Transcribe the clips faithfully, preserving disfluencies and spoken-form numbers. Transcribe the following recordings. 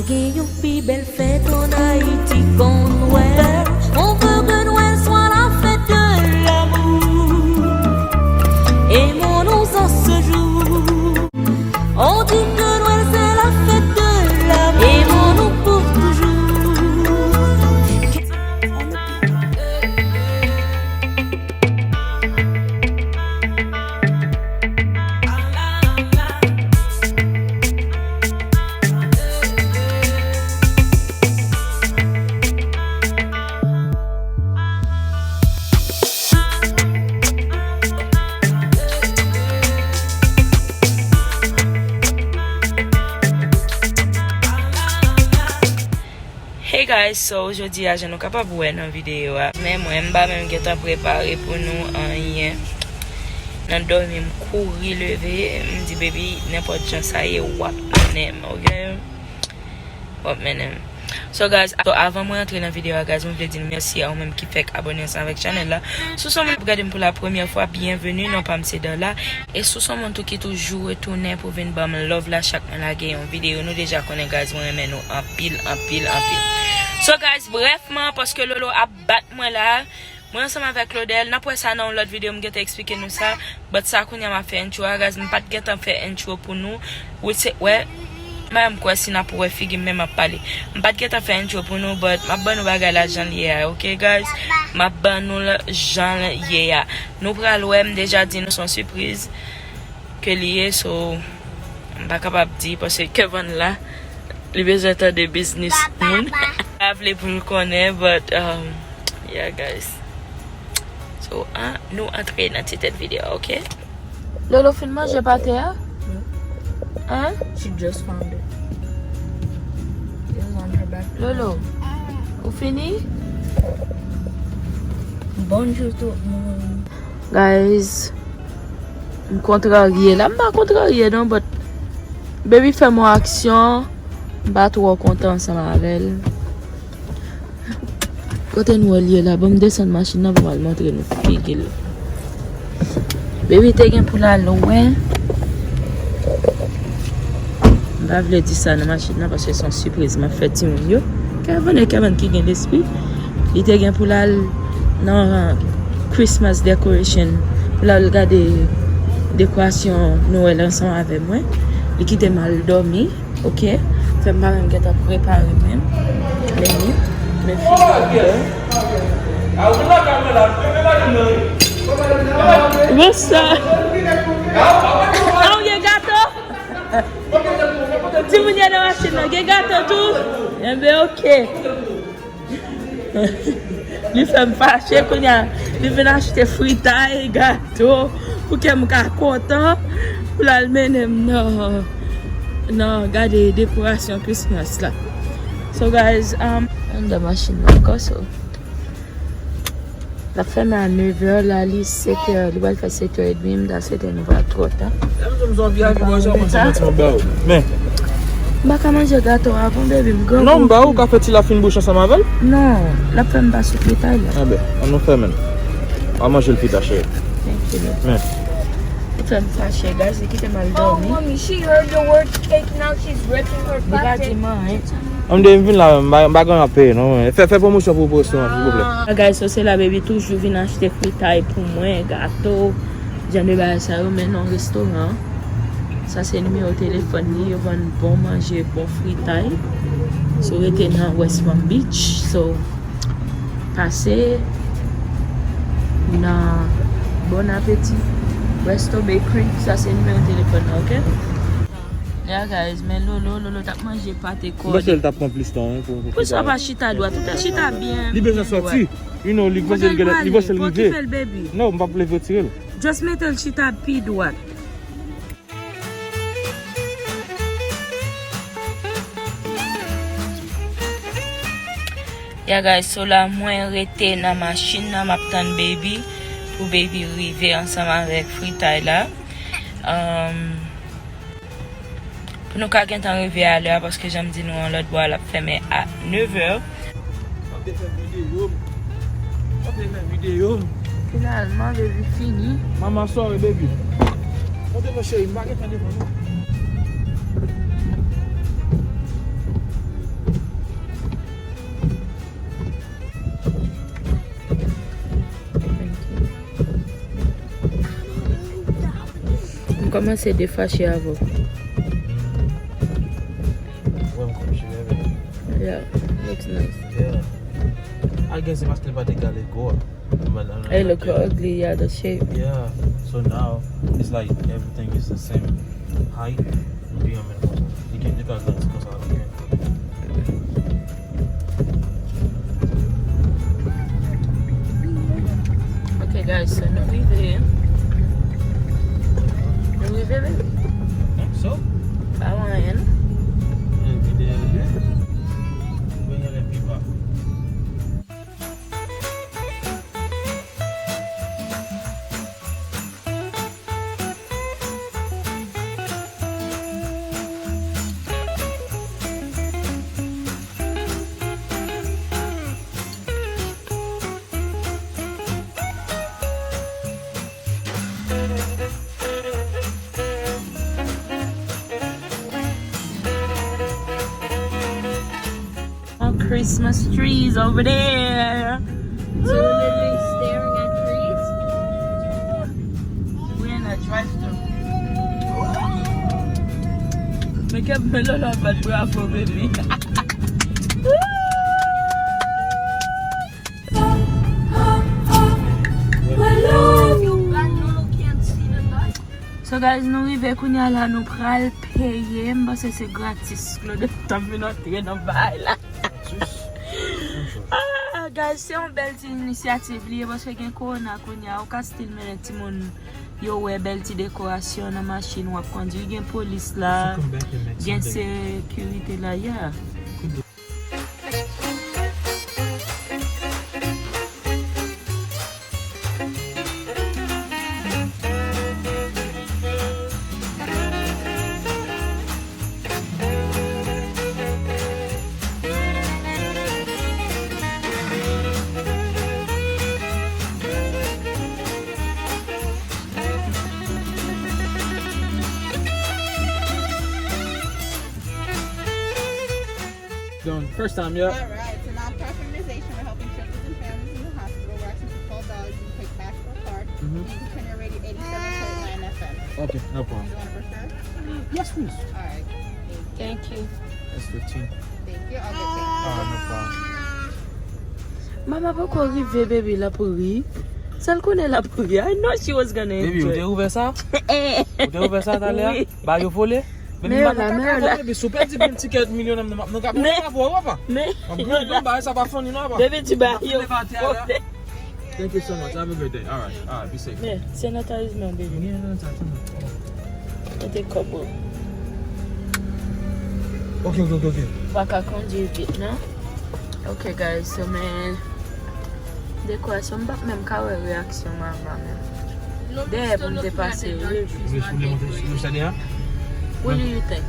Gen yon pi bèl fèt ann Ayiti kon Nwèl. On veut que Noël soit la fête de l'amour. Aimons-nous en ce jour. On dit que Noël c'est la fête de l'amour. Aimons-nous pour toujours. Hey guys, so jodi a, jan nou kapab wè nan videyo a, men mwen m pa menm gentan prepare pou nou anyen. Nan dòmi m kouri leve, m di baby, nenpòt jan sa ye, w ap mennen m, oke? W ap mennen m. So guys, so avan mwen antre nan videyo a, guys, mwen vle di nou mèsi a ou menm ki fèk abòne ansanm avèk chanèl la. Si w se yon moun k ap gade m pou la premyè fwa, byenveni, non pa m se Darla. E si w se yon moun tou ki toujou retounen pou vin ban m love la chak mwen lage yon videyo, nou deja konnen guys, mwen renmen nou anpil, anpil, anpil. So guys, brèfman, paske Lolo ap bat mwen la, mwen ansanm avèk Claudel, n ap wè sa nan yon lòt videyo, m gentan eksplike nou sa. But sa kounye a m ap fè intro a, guys, m pa t gentan fè intro pou nou. Wi, se, wè, m pa menm kwè si n ap wè figi m, men m ap pale. M pa t gentan fè intro pou nou, but m ap ban nou bagay la jan l ye a, oke, guys? M ap ban nou l jan l ye a. Nou pral wè, m deja di nou se yon sipriz ke li ye, so m pa kapab di, paske Kevin la, li bezwen tande biznis moun. Pa vle pou l konnen, but, um, yeah, guys. So, ah, nou antre nan ti tèt videyo, oke? Lolo fin manje pate a? An? She just found it. It was on her back. Lolo, ou fini? Bonjou tout moun. Guys, m kontrarye la. M pa kontrarye non, but baby fè m yon aksyon. M pa twò kontan ansanm avè l. Kote nou wè l ye la? Ban m desann machin nan pou m al montre nou figi l. Baby te gen pou l al lwen. M pa vle di sa nan machin nan paske se yon sipriz m ap fè timoun yo. Kevin e Kevin ki gen lespri. Li te gen pou l al nan Christmas decoration, pou l al gade dekorasyon Nwèl ansanm avè mwen. Li kite m al dòmi, oke? Fè m pa menm gentan prepare menm. Men li, men figi m bèl. Bonsoir. Ah, ou gen gato? Timoun yo nan machin nan, gen gato tou? Enben, oke. Li fè m fache kounye a. Li vin achte fritay, gato, pou kè m ka kontan, pou l al mennen m nan, nan gade dekorasyon Christmas la. So, guys, um, anndan machin nan ankò, so. L ap fèmen a nevè la, li setè, li pral fè setè edmi, m ta swete nou pa twò ta. Men, m pa ka manje gato avan, baby, m grangou. Non, m ba ou ka fè ti lafen bouch ansanm avè l. Non, l ap fè m pa sou fritay la. Anben, ann nou fèmen l. A manje l pita, cheri. Thank you, baby. Men. Ou fè m fache, guys, li kite m al dòmi. Oh, mommy, she heard the word cake, now she's ripping her pocket. Li pa di m anyen. Ann de m vin la, m pa, m pa gen anyen ap peye, non. Fè, fè pwomosyon pou, pou restoran, silvouplè. Ah, guys, so se la, baby toujou vin achte fritay pou mwen, gato, jan de bagay sa yo, men nan restoran. Sa se nimewo telefòn li, yo vann bon manje, bon fritay. Si w rete nan West Palm Beach, so, pase nan Bon Apeti Resto Bakery, sa se nimewo telefòn nan, oke? Yeah, guys, men Lolo, Lolo t ap manje pate kò li. M panse l t ap pran plis tan, wi, pou, pou fritay. Poukisa w pa chita dwat? Ou te chita byen, byen dwat. Li bezwen sòti. You know, li panse l gen, li panse l rive. Kote l prale? Bon, ki fè l, baby? Non, m p ap leve retire l. Just mete l chita pi dwat. Yeah, guys, so la, mwen rete nan machin nan, m ap tann baby, pou baby rive ansanm avèk fritay la. Um, Pou nou ka gentan rive a lè a, paske jan m di nou an lòt bò a, l ap fèmen a nevè. M ap fè videyo m. M ap fè videyo m. Finalman, baby fini. Mama, sorry, baby. Monte non, cheri, m pa gentan devan non. Kòmanse defache avè w. Wè m kòm cheve. Yeah, looks nice. Yeah. I guess se paske l pa te gade gwo. It look ugly, yeah, the shape. Yeah. So now it's like everything is the same height. Li gen menm konsa. Li gen li ka grandi konsa. Ok, guys, so nou rive. Nou rive, baby. Think so? Pa anyen. Mwen genlè pi ba. Our Christmas trees over there. So we're literally staring at trees. We're in a drive-through. Make up my little but bravo, baby. So guys, nou rive kounye a la, nou pral peye. M panse se gratis. Claude t ap vin antre nan bay la. Ah, guys, se yon bèl ti inisyativ li ye, paske gen kowona kounye a, ou ka still mennen timoun yo wè bèl ti dekorasyon nan machin w ap kondwi. Gen polis la, gen sekirite la, yeah. Done. First time, yeah. All right. So now, upon immunization, we're helping children and families in the hospital. We're asking for twelve dollars. You can take cash or card. Mm-hmm. And you can turn your radio eighty-seven point nine F M. Okay, no problem. You want a brochure? Yes, please. All right. Thank you. That's fifteen. Thank you. I'll get change. Ah, no problem. Mama poko rive, baby, l ap ri. Sa l konnen l ap ri. I know she was gonna enjoy. Baby, ou te ouvè sa? Ou te ouvè sa talè a? Wi. Ba yo vole? Men yo la, men yo la. Baby, si w pèdi grenn tikèt milyon nan men m ap nan kap mwen pa vwa, papa. Men yo la. Baby, di ba yo vole. Thank you so much. Have a great day. All right. All right. Be safe. Men, sanitize men, baby. Gen sanitize men. Mete kòb ou. Ok, ok, ok, ok. Pa ka kondwi vit, non? Ok, guys, so, men, dekorasyon, m p ap menm ka wè reyaksyon mama menm. Dèyè pou m te pase, wi. What do you think?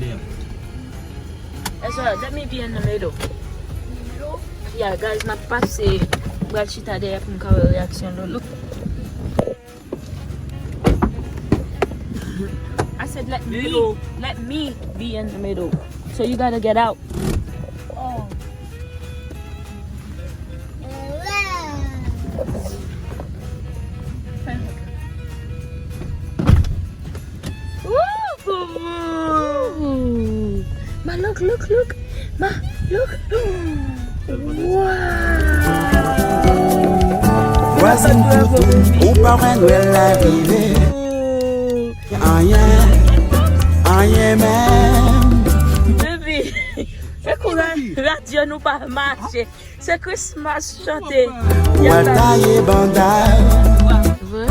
Dèyè. Ezra, let me be in the middle. Yeah, guys, m ap pase, m pral chita dèyè pou m ka wè reyaksyon Loulou. I said, let me, let me be in the middle. So you gotta get out. Oh. Ooh. Ma, look, look, look. Ma, look. Wow. Vwazin toutou, ou pa wè Nwèl la rive. Anyen, anyen menm. Baby, se kou radyo nou pa mache. Se Christmas chante. Ou al taye banda. Vre?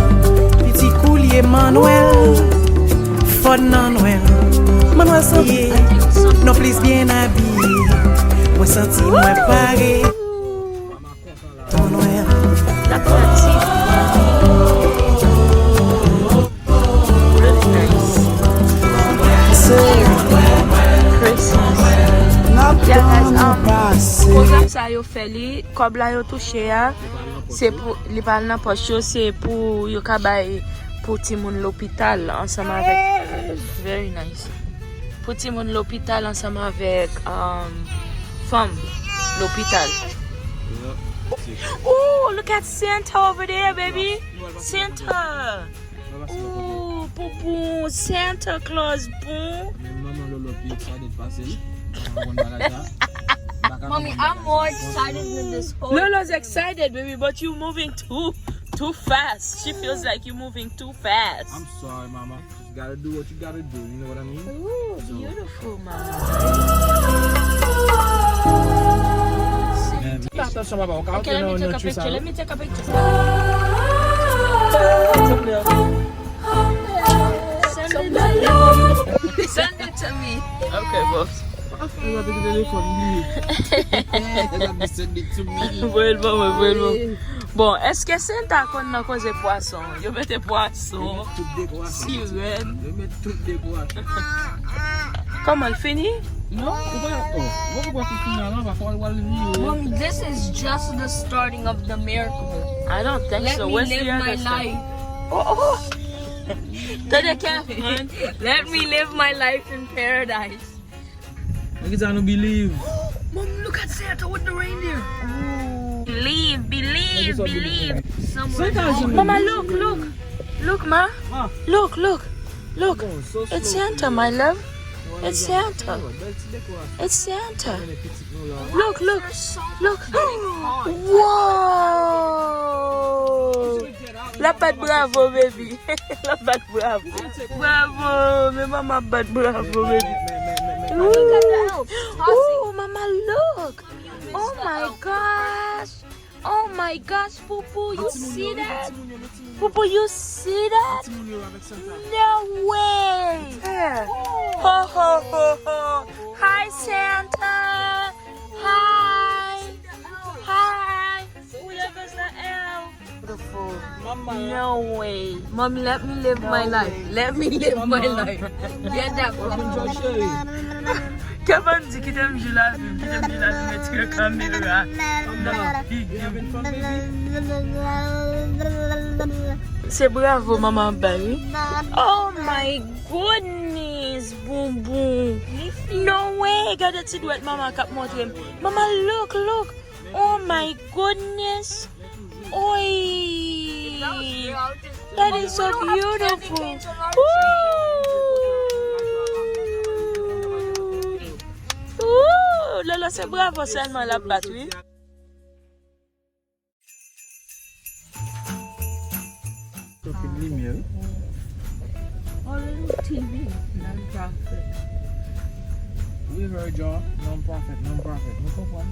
Piti koulye man Nwèl, fò nan Nwèl. Man Nwèl santi non plis byen abiye. Mwen santi mwen pare. Ton Nwèl. L ap santi. Really nice. Christmas. Yeah, guys, um, pwogram sa yo fè li, kòb la yo touche a, se pou, li pa al nan pòch yo, se pou yo ka bay pou timoun lopital ansanm avèk, very nice. Pou timoun lopital ansanm avèk, um, fanm lopital. Ooh, look at Santa over there, baby. Santa. Ooh, pou bon, Santa Claus bon. Men manman Lolo pi excited pase l. Mwen pa konn bagay sa. Mommy, I'm more excited than this whole Lolo's thing. Excited, baby, but you moving too too fast. She feels like you moving too fast. I'm sorry, mama. Just gotta do what you gotta do, you know what I mean? Ooh, so, beautiful, mama. Fè atansyon, papa, ou ka antre nan, nan tri sa, wi. Okay, let me take a picture, let me take a picture. Send it to me. Send it to me. Okay, boss. Ou pa fè yon telefòn, li. Voye l ban mwen, voye l ban mwen. Bon, èske Santa konn nan koze pwason? Yo mete pwason, sirèn. Yo met tout dekorasyon. Kòman l fini? Non, ou pa, oh, ou pa fini la, non, pa fò w al li yo. Mom, this is just the starting of the miracle. I don't think so. Where's the other stuff? Let me live my life. Oh, oh. Tande Kevin. Let me live my life in paradise. Look at Santa with the reindeer. Ooh. Believe, believe, believe. Mama, look, look. Look, ma. Look, look, look. It's Santa, my love. It's Santa. It's Santa. Look, look, look. Whoa! L ap bat bravo, baby. L ap bat bravo. Bravo, men manman ap bat bravo, baby. Ooh, ooh, mama, look. Oh my gosh. Oh my gosh, Poupou, you see that? Poupou, you see that? No way. Ho, ho, ho, ho. Hi, Santa. Hi. Hi. Who left us the L? Beautiful. No way. Mommy, let me live my life. Let me live my life. Get that. Kevin di, kite m jwi lavi m, kite m jwi lavi m, retire kamera. Se bravo manman bay, wi. Oh my goodness, bonbon. No way, gade ti dwèt manman k ap montre m. Mama, look, look. Oh my goodness. Oy. That is so beautiful. Ooh. Ooh. Lolo, se bravo sèlman l ap bat, wi. Anpil limyè, wi. All little T V, non-profit. River John, non-profit, non-profit. Nou konprann.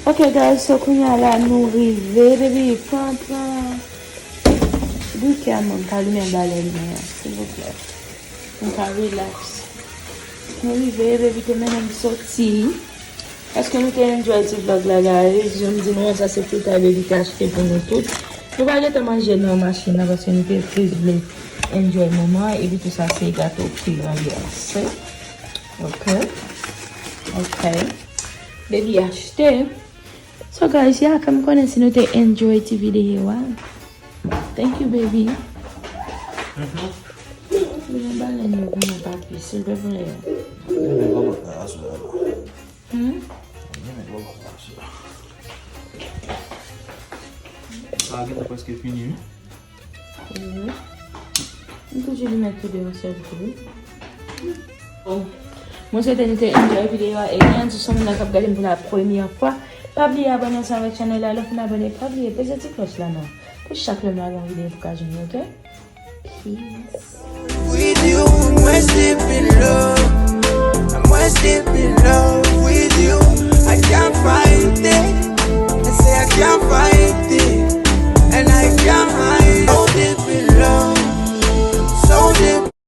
Ok guys, so kounye a la nou rive, baby, pran, pran briquet a mwen, ka limen balèn mwen an, silvouplè. Nou ka relax. Nou rive, baby te mennen m soti. Èske nou te enjoy ti vlog la, guys? Jan m di nou an, sa se fritay baby te achte pou nou tout. Nou pa gentan manje nan machin nan paske nou te plis vle enjoy moman an, epi tou sa se gato ki ranvèse. Ok. Ok. Baby achte. So guys, yeah, fè m konnen si nou te enjoy ti videyo a. Thank you, baby. Li gen balèn yo pou mwen, papi, silvouplè. Li gen bòbòt la, aswè a. Hmm? Li gen bòbòt la, aswè a. Sa gentan prèske fini, wi. Mhm. M toujou limen tou de yon sèl kou, wi. Bon. Mwen swete nou te enjoy videyo a, e gen yon ti moun la k ap gade m pou la premyè fwa. Pa bliye abòne ansanm avèk chanèl la, lè w fin abòne, pa bliye peze ti klòch la non. Pou chak lè m lage yon videyo pou ka jwenn ou, ok? Peace. With you, mwen sleeping low.